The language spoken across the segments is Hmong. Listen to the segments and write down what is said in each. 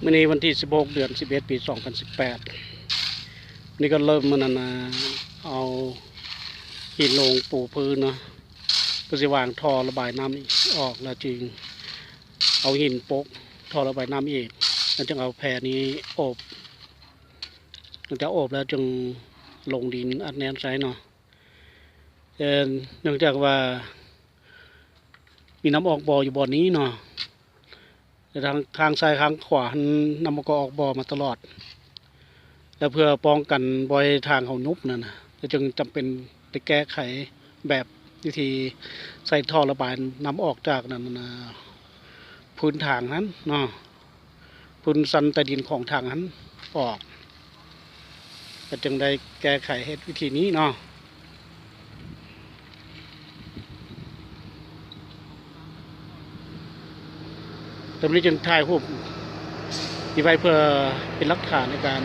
วันนี้วันที่สิบหก เดือนสิบเอ็ด ปีสองพันสิบแปด นี่ก็เริ่มมันนะ เอาหินลงปูพื้นเนาะ เพื่อจะวางท่อระบายน้ำออก แล้วจึงเอาหินโปะท่อระบายน้ำอีก แล้วจึงเอาแพนี้โอบ หลังจากโอบแล้วจึงลงดินอัดแน่นใส่เนาะ แต่เนื่องจากว่า มีน้ำออกบ่ออยู่บ่อนี้เนาะ แต่ทางข้างซ้ายข้างขวาหั้น น้ำมันก็ออกบ่อมาตลอด แล้วเพื่อป้องกันบ่ให้ทางเขายุบนั่นนะ ก็จึงจำเป็นได้แก้ไขแบบวิธีใส่ท่อระบายน้ำออกจากนั่นนะ พื้นทางหั้นเนาะ พื้นชั้นใต้ดินของทางหั้นออก ก็จึงได้แก้ไขเหตุวิธีนี้เนาะ ตอนนี้จึงถ่ายรูปนี้ไว้เพื่อเป็นหลักฐานในการ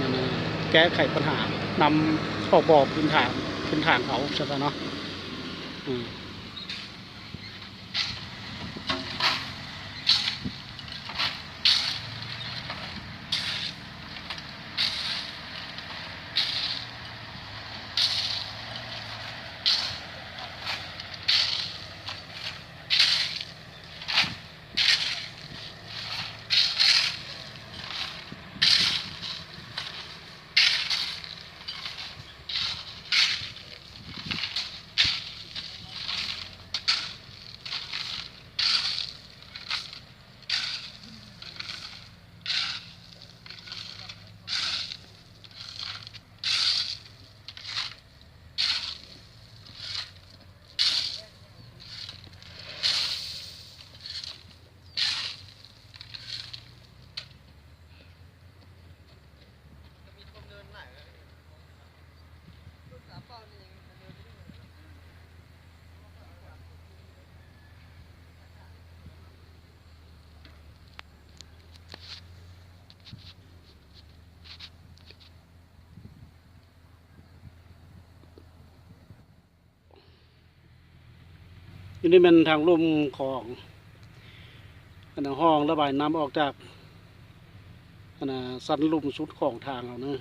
แก้ไขปัญหาน้ำท่อบ่อพื้นฐานพื้นฐานเขาใช่ไหมเนาะ อืม อันนี้เป็นทางลุ่มของ อันนั้นห้องระบายน้ำออกจาก อันนั้นชั้นลุ่มสุดของทางเราเนอะ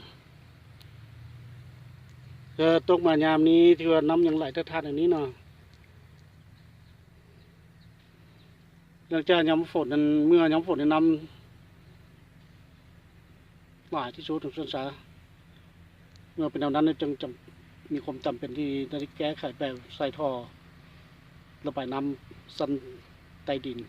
ก็ตกมายามนี้ถือว่าน้ำยังไหลทัดๆอย่างนี้เนาะ เนื่องจากยามฝนนั้น เมื่อยามฝนนั้นน้ำหลายที่สุดในสวนสา เมื่อเป็นแนวนั้นจึงจะมีความจำเป็นที่จะได้แก้ไขแบบใส่ท่อระบายน้ำชั้นใต้ดิน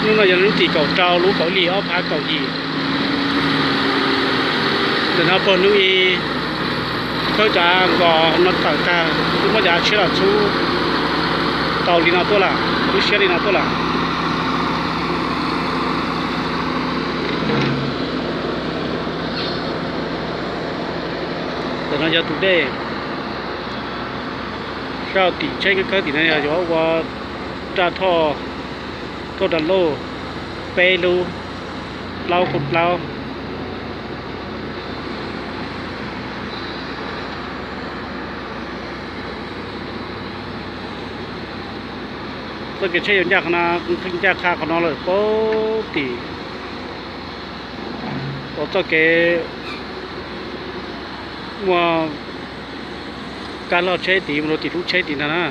Hnub no yog lub tim kaum rau lub kaum ib hlis ob phav kaum yim. Ntawm no puag hnub ib khawb cov av nkos no tawm tag, twb muab cov av tshiab los txhub tau li no tuaj lawm, lub siab li no tuaj lawm. Ntawm no yog tus dej. Sab tim tsheb khawb tim no yog yuav ua raj thoj, thoj raj lauj, peb lub, plaub kub plaub. Txoj kev tsheb yuav ncaj qhov no, ncaj qha qhov no lawm puag tim uas txoj kev muaj kab loj tsheb tid mus rau tim lub tsheb tid ntag na.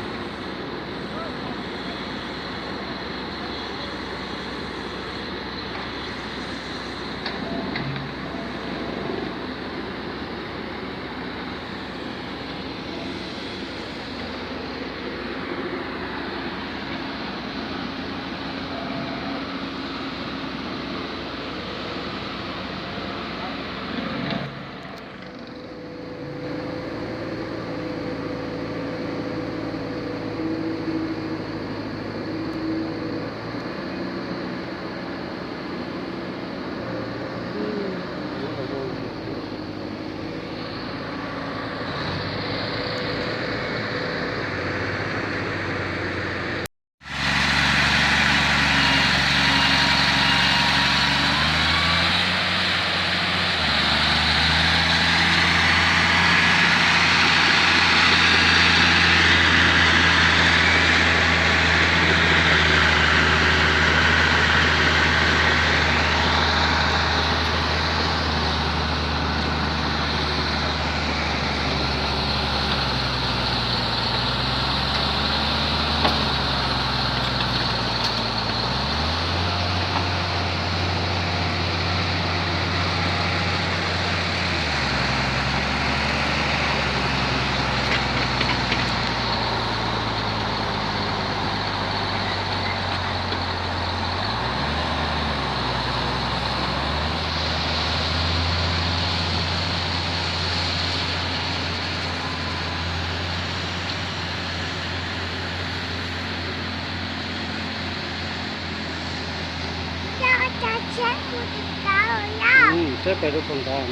Tsheb pais rau saum ntawd.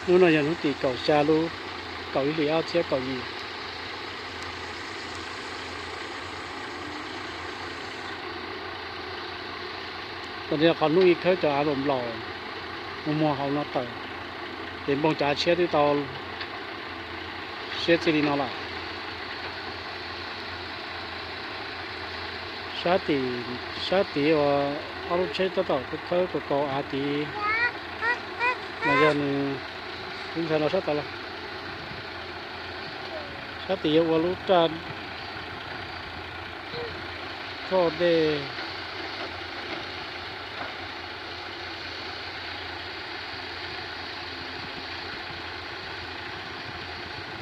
Hnub no yog hnub tim kaum xya lub kaum ib hlis ob txhiab kaum yim. Tam no qhov hnub ib khawb cov av nplaum nplaum mus muag hauv no tawm, ces npoo cov av tshiab twb tau siab txij li no lawm. Sab tim, sab tid uas ob lub tsheb tab tom khawb kaus kaus av tid, mas yog nws, ntxhais los sab tod los. Sab tid yuav ua lub raj thoj dej.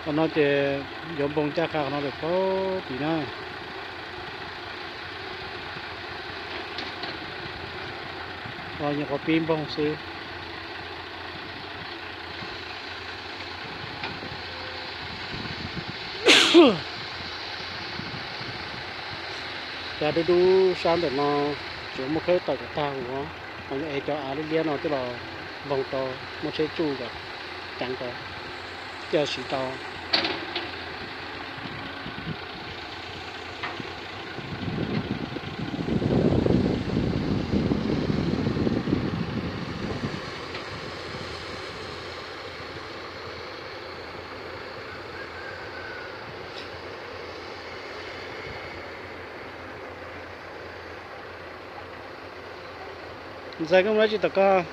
Qhov no ces yuav npoo caj qha qhov no lawm pab tim na. Nyuam qhuav pib npoo xwb. Cov dub dub sab ntawm no tsuas muaj khawb tawm kom tag huv, ho yuav ev cov av liab liab no twb los npoo rau, muab tsheb tsuj kom ceev rau, thiaj siv tau. Ntxhais, koj mus dab tsi tom koj?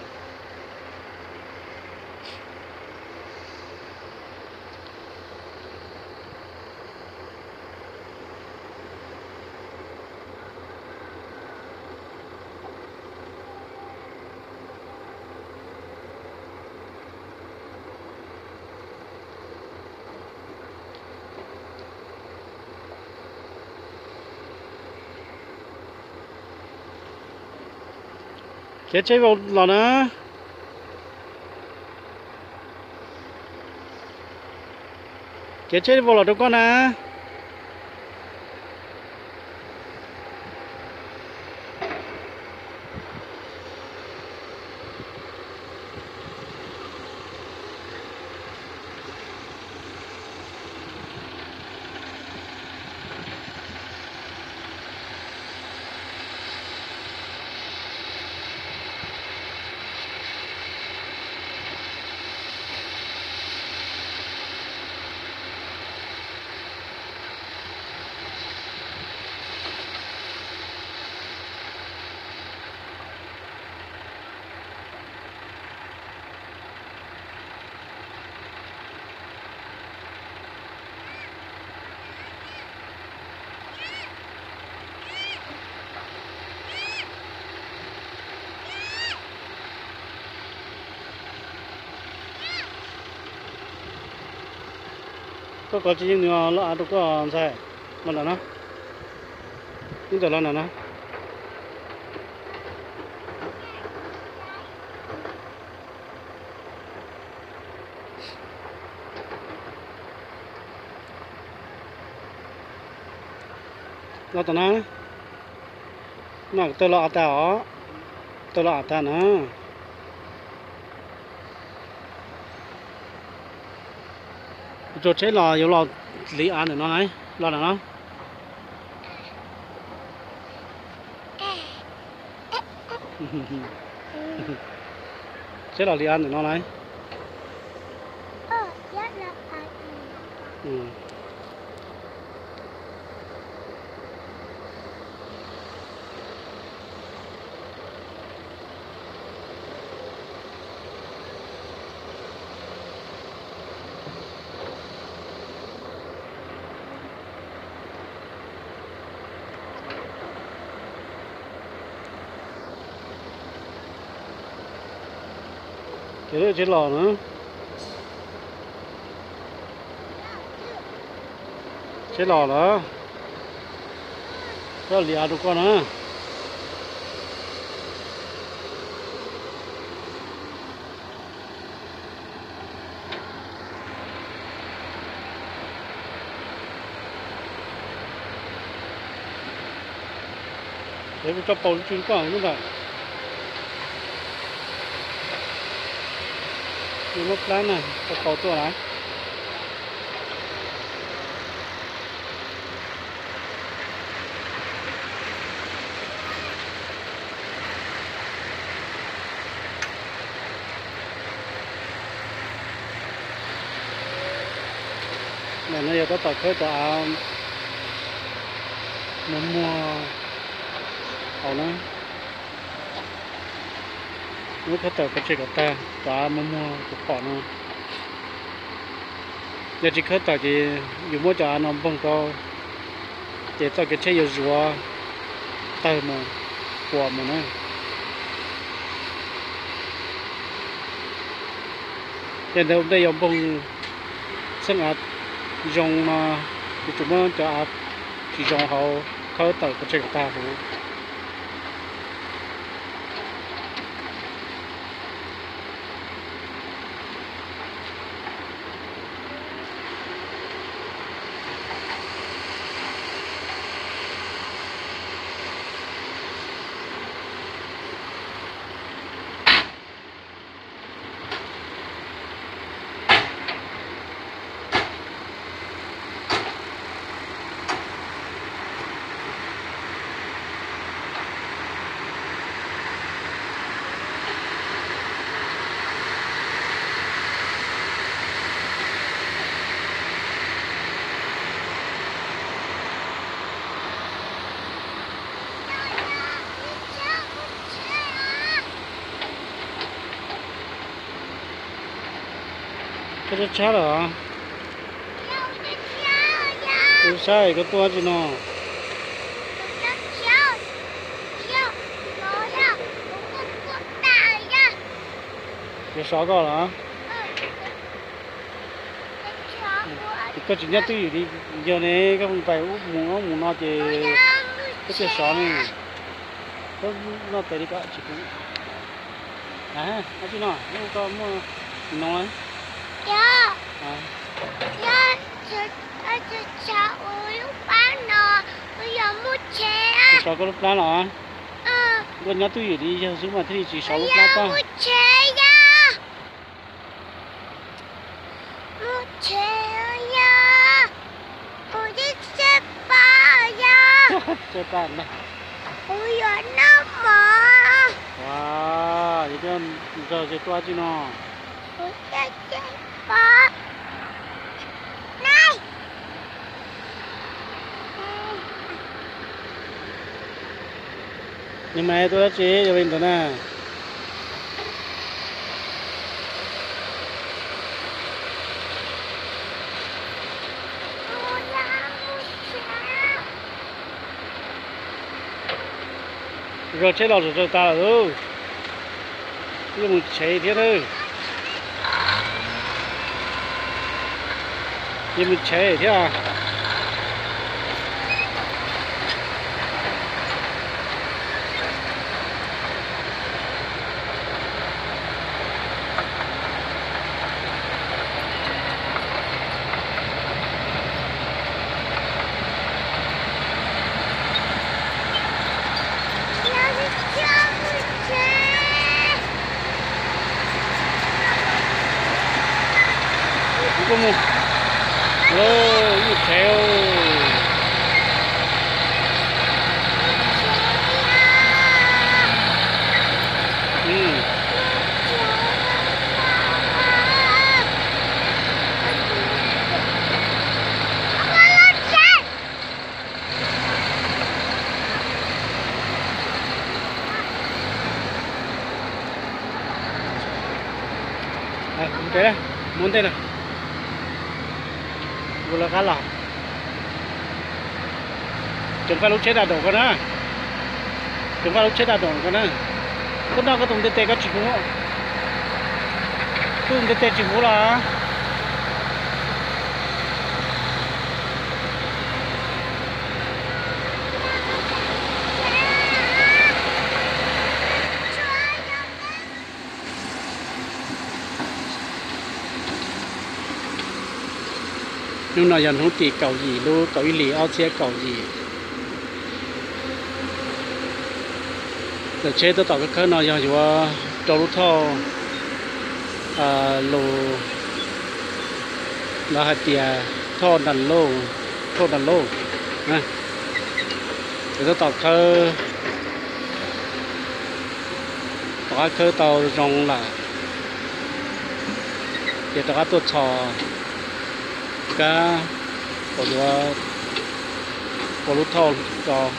Kev tsheb vau los na. Kev tsheb vau los rau koj na. Koj kov tsis yeej nws los av rau koj ntxhais. Los nram no. Yeej tawm los nram no. Los tom no, no tawg los av tag os, tawg los av tag na. Kuv tsuas tsheb los yuav los hliv av ntawm no lauj, los ntawm no. Tsheb los hliv av ntawm no lauj. Ces lub tsheb los na. Tsheb los lawm. Koj liam rau koj na. Es kuv tso paus tsw koj ntawm. Muab plab na, tso paus tuaj lawm. Ntawm no yog tab tom khawb cov av muag muag hauv na. Muab khawb tawm pov tseg kom tag cov av muag muag cov phom no. Yog tsis khawb tawm ces yus muab cov av no npoog rau, ces txoj kev tsheb yuav zuav tawg mus, puas mus na. Ces ntawd ua ntej yuav npoog txheeb av zoo no, yuav tsum muab cov av tsis zoo hauv khawb tawm pov tseg kom tag huv. Koj tshab tshab lawm. Koj tshab es koj tuaj tsi no? Yuav sov koj los? Ces koj tsis nyob twj ywm li yog ne, koj pheej pais ub mus ub mus no ces koj thiaj sov ne. Koj noj tes li ko tsis pub. Ab tsi no, koj muaj no. Tsis sov koj lub plab los? Koj nyob twj ywm li yog xwb mas thiaj li tsis sov lub plab tag. Ua, yog coj nrog ces tuaj tsi no. Nws mas tuaj dab tsi yog li ntawd na? Zog tsheb los zog tag lawm lauj. Yeej mus chev thiab na. Yeej mus chev thiab. Mus, mus tsev. Mus ntej na, mus lawv qab los. Ceev faj lub tsheb daj daum ko na. Ceev faj lub tsheb daj daum ko na. Koj noj koj tus ntiv tes koj tsis huv. Koj tus ntiv tes tsis huv los. Hnub no yog hnub tim kaum yim lub kaum ib hlis ob txhiab kaum yim. Lawv tsheb tab tom khawb khawb no yog yuav rau lub thauj, lus lawv hais tias thauj ntas lauj, thauj ntas lauj. Lawv tab tom khawb, tom qab khawb tau zoo lawm, ces rov qab tuaj txhos kab uas yuav ua lub thauj rau.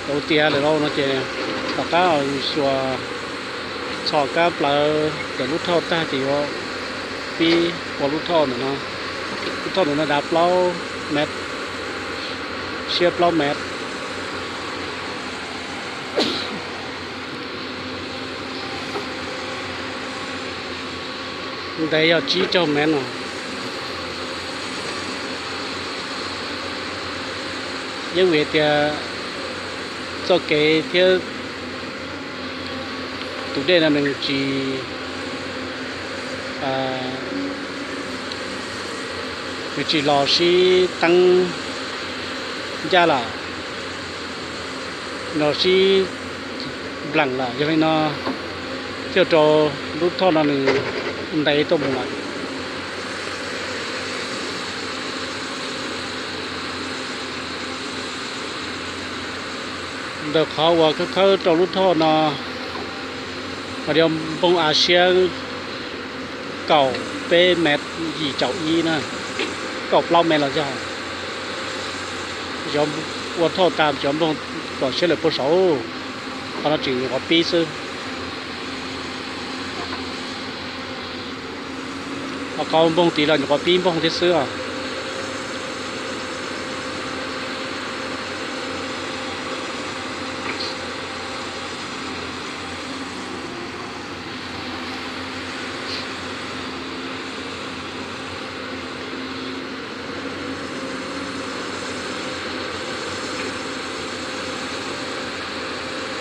Tau tiav lawm lauj no ces tom qab xyuas txhos kab plawv ntawm lub thauj tag ces yuav pib ua lub thauj ntawm no. Lub thauj ntawm no dav plaub mev, siab plaub mev. Ntev yog tsib caug mev no. Yeej vim tias txoj kev thiab tus dej no nws tsis, nws tsis los sib teeb ncaj lawm, los sib npleem lawm, yog li no thiaj rau lub thauj no nws ntev tuaj mus lawm. Ntawm qhov uas khawb khawb rau lub thauj no, mas yog npoo av siab kaum peb mev yim caum ib na, kaum plaub mev los yog. Cov ua thauj tas cov npoo kom siab lawm puag saud, qhov no tseem nyuam qhuav pib xwb. Ho qhov npoo tid los nyuam qhuav pib npoo thiab xwb os.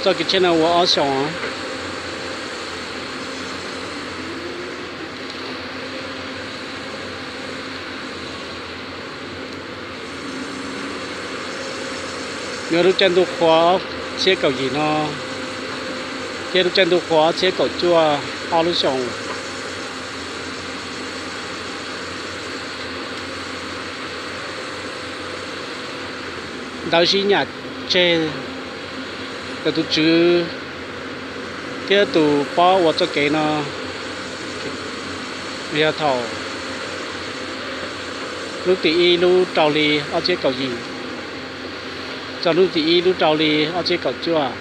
Txoj kev tsheb no ua ob xyoos. Yog lub caij ntuj qhua ob txhiab kaum yim no thiab lub caij ntuj qhua ob txhiab kaum cuaj, ob lub xyoos. Ntawv sib nyam tseg, tus tswv thiab tus pob ua txoj kev no yog thaum hnub tim ib lub rau hli ob txhiab kaum yim txog hnub tim ib lub rau hli ob txhiab kaum cuaj.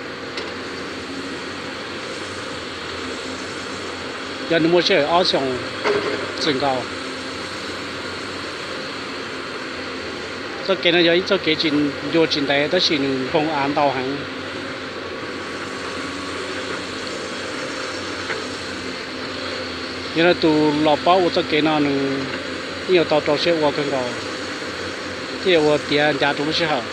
Yog nws muaj sij hawm ob xyoos txwm nkaus. Txoj kev no yog ib txoj kev tsis ncua tsis ntev tab sis nws npoo av ntau heev. Yog no tus los paub ua txoj kev no nws yeej yuav tau rau siab ua kawg nkaus thiaj yuav ua tiav ncav rau lub sij hawm.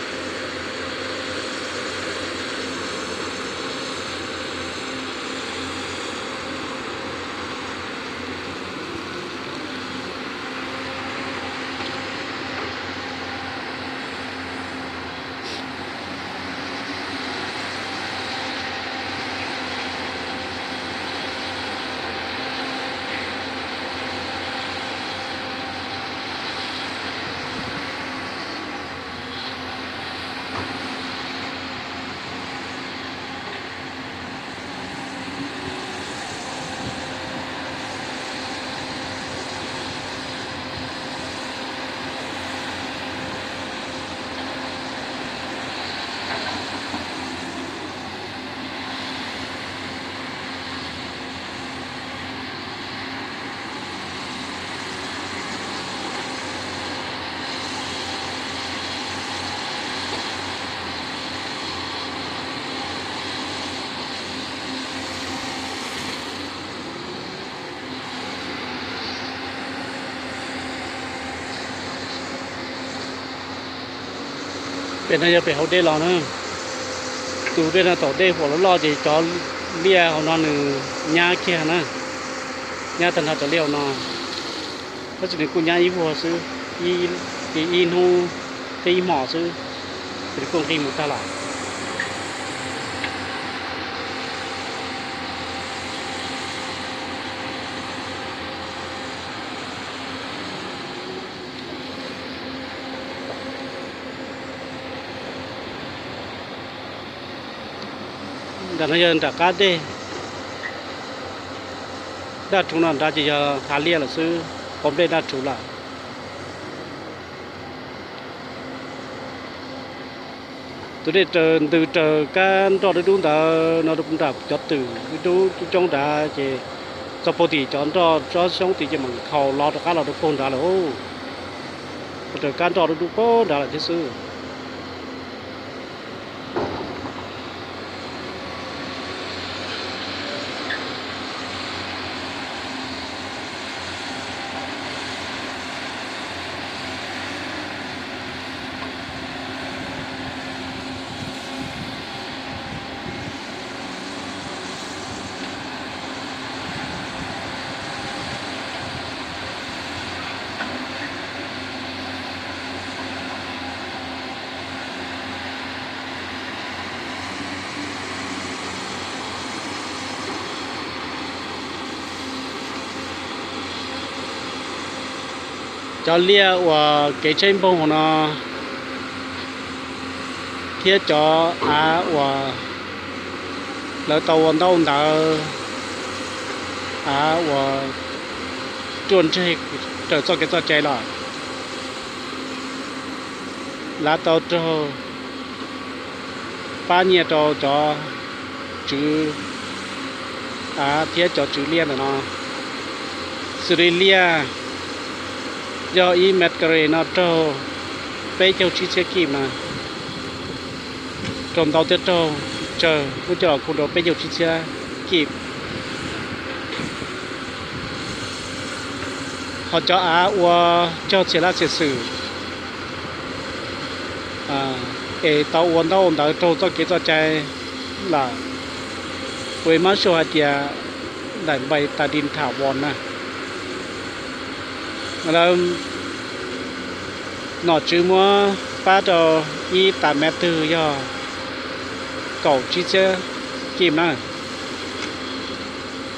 Pem no yog pem hauv dej los na. Tus dej no thaum dej huam loj loj ces cov liaj hauv no nws nyab kiag na, nyab tag nrho cov liaj hauv no. Tab sis nws kuj nyab ib vuag xwb, ces ib hnub thiab ib hmos xwb, ces nws kuj nqis mus tag lawm. Nram no yog nram qab dej, daj rhuv no nrad ces yog hav liaj lawm xwb, pov nplej daj rhuv lawm. Tus dej ntws raws kab nroj dub dub ntawd no rau nram cov twm dub dub coob coob nrad ces txog puag tim cov nroj tsob xyoob tid ces mam nkhaus los rov qab los rau puag nrad lawm. Ua raws kab nroj dub dub puag nrad lawm thiab xwb. Cov liaj uas kev tsheb npoog no thiab cov av uas lawv tau ua ntaub ntawv, av uas ruaj ntseg raws txoj kev txoj cai los, lawv tau raug pab nyiaj rau cov tswv av thiab cov tswv liaj ntawm no. Xws li liaj yog ib met kare no raug peb caug tsib txhiab kib na, raug ntau thiab raug tsawg, lub coj los kuj rau peb caug tsib txhiab kib. Ho cov av ua cog txhia lab txhia xwm es tau ua ntaub ua ntawv raug txoj kev txoj cai lawm, uas mas sau hais tias daim npais tas dis tham vos na, lawv nom tswv muab pab rau ib tas mev twg yog kaum tsib txhiab kib na.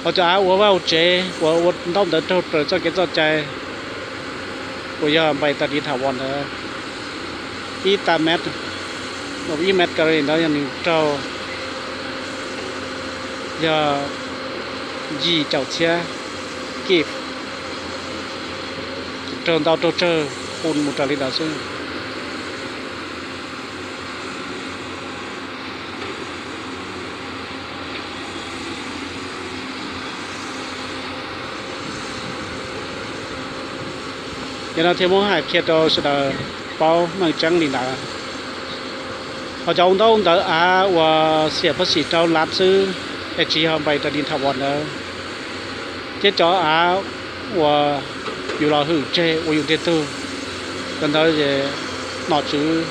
Ho cov av ua vaj ua tsev uas ua ntaub ntawv raug raws txoj kev txoj cai uas yog npais tas dis tham vos ntawd, ib tas mev, ib met kare ntawd yog nws raug yog yim caum txhiab kib, raug ntau raug tsawg, pun mus raws li ntawd xwb. Yog no thiaj muab hais qhia rau sawv daws paub meej tseeb li ntawd. Ho cov ua ntaub ntawv av uas xiam phab xim rau lav xwb, es tsis yog npais tas dis tham vos ntawd, thiab cov av uas yus los hwm tseg ua yus ntiag tug, cov ntawd nom tswv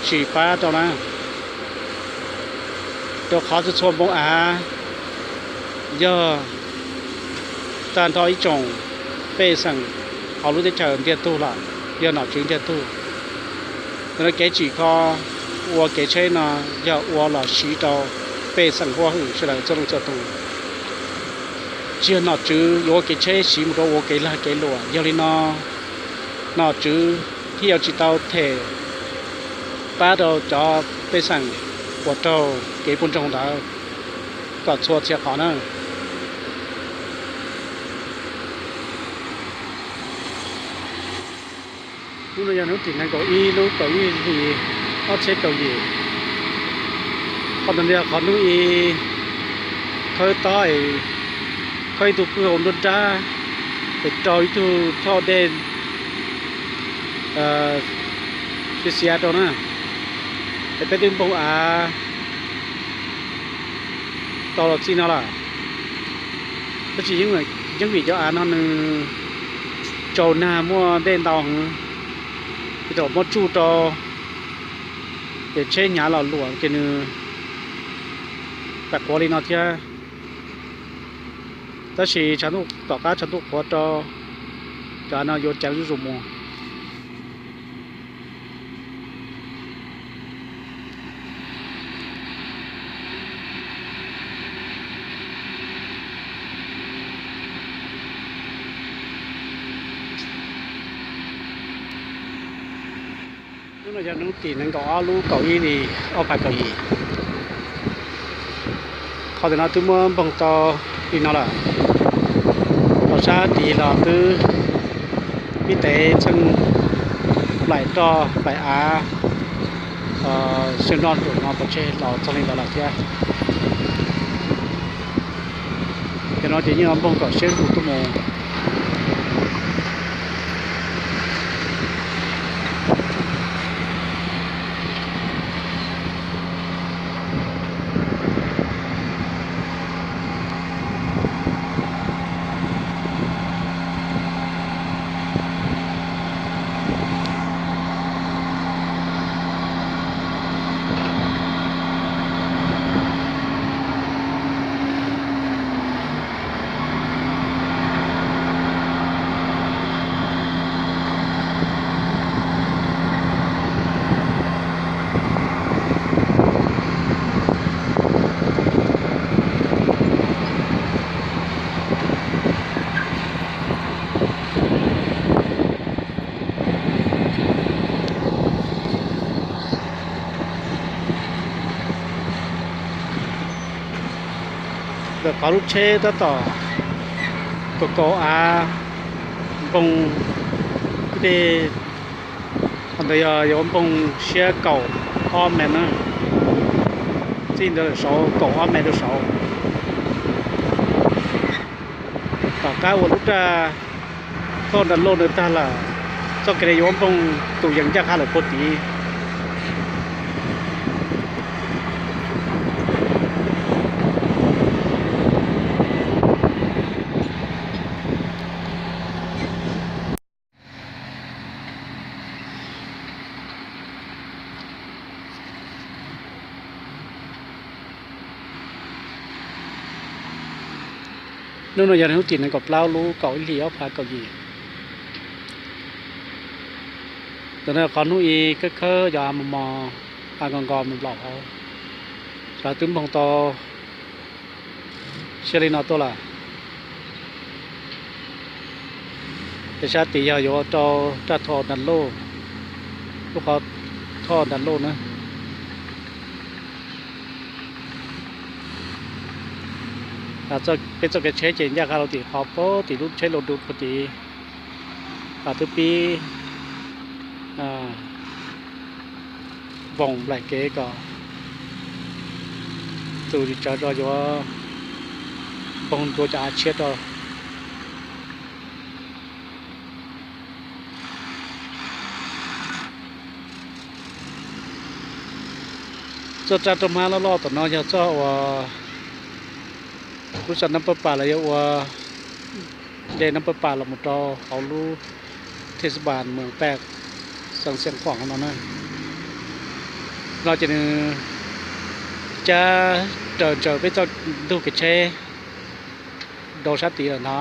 tsis pab rau na. Rau qhov txhua txhua npoo av yog tag nrho ib tsoom pej xeem hauv lub teb chaws ntiag tug lawm, yog nom tswv ntiag tug. Yog no kev tsim kho ua kev tsheb no yog ua los siv rau pej xeem huab hwm sawv daws txhua leej txhua tus. Tsis yog nom tswv yuav ua kev tsheb siv mus rau ua kev lag kev luam. Yog li no nom tswv thiaj yuav tsis tau them pab rau cov pej xeem uas raug kev puj nroog ntawd kom txhua txhia qhov na. Hnub no yog hnub tim nees nkaum ib lub kaum ib hlis ob txhiab kaum yim. Qhov no yog qhov hnub ib khawb tob es khawb ib tug pwj hauv nruab nrab es rau ib tug thoj dej xiav xiav rau na. Es peb twb npoo av tau los txij no lawm, tab sis yeej vim cov av no nws tsaus nag muaj dej ntau heev, thaum muab tsuj rau Ces tsheb hnyav los luam ces nws pais qhuav li no thiab. Tab sis tshav ntuj tom qab tshav ntuj qhuav rau, cov no yuav ceev zuj zus mus. Hnub no yog hnub tim nees nkaum ob lub kaum ib hlis ob phav kaum yim. Qhov tim no twb muab npoog tau li no lawm. Los sab tid los twb pib tev txheej nplaim roj nplaim av, xyoo no tus no pov tseg los txog li ntawd lawm thiab. Cov no ces yeej npoog kom siab zus tuaj mus. Ntawm qhov lub tsheb tab tom kaus kaus av npoog, ib ntawd yog yuav npoog siab kaum ob mev na, txij ntawd saud kaum ob mev rau saud. Tom qab ua lub raj thoj nra loj ntawd tag lawm, txoj kev yuav npoog tus yees ncaj qha lawm puag tid. Hnub no yog hnub tim nees nkaum plaub lub kaum ib hlis ob phav kaum yim. Tus no qhov hnub ib khawb khawb yog av mos mos, av nkos nkos mus nplaum hauv, xyov twb npoog tau siab li no tuaj lawm. Ces sab tid yog yuav rau raj thoj nra loj, lub qhov thoj nra loj na. Peb txoj kev tsheb ces ncaj qha rau tim qhov puag tim lub tsheb loj dub puag tid, twb pib voos nplaim kev kom tus tsawv rau yuav npoog dua cov av tshiab rau. Txoj raj roj hmab loj loj tom no yog txoj uas lub xav nab pab pas los yog ua dej nab pab pas los mus rau hauv lub thej xab pas mws paj xeev Xiav Khuam no na. No ces nws cab raws ntawm peb txoj ntug kev tsheb rau sab tid lawm no.